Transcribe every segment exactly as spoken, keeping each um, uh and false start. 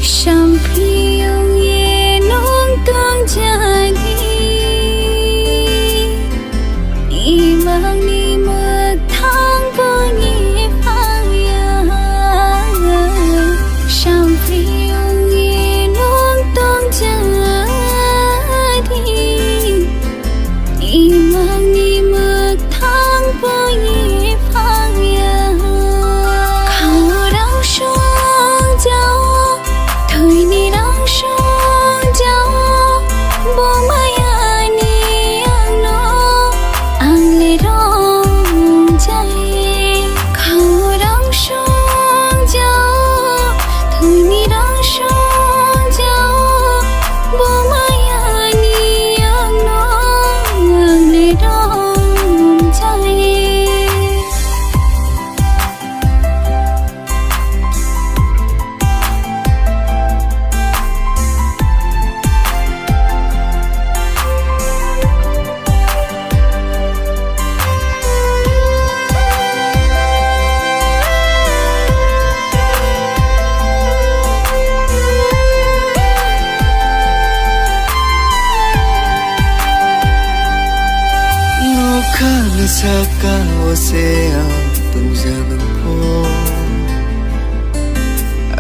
Samphiung ye nung tong jadi, imangni mwthang poni phaya. Samphiung ye nung tong jadi, imangni mwthang poni phaya. Khorang song jao, thwini rang song jao, bo mayani angno ang le rong jai. Khorang song jao, thwini rang song jao, bo mayani angno ang le rong jai. Nokhani saka o se ang tongjanang pho.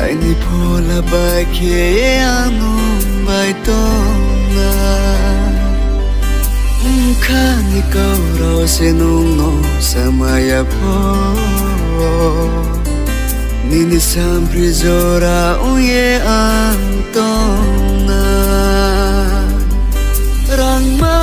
Aini phola bai khe ano bai tongna. Wngkhani kaurok se nungno samaya pho. Nini sampri jora wngye ang tongna. Rangma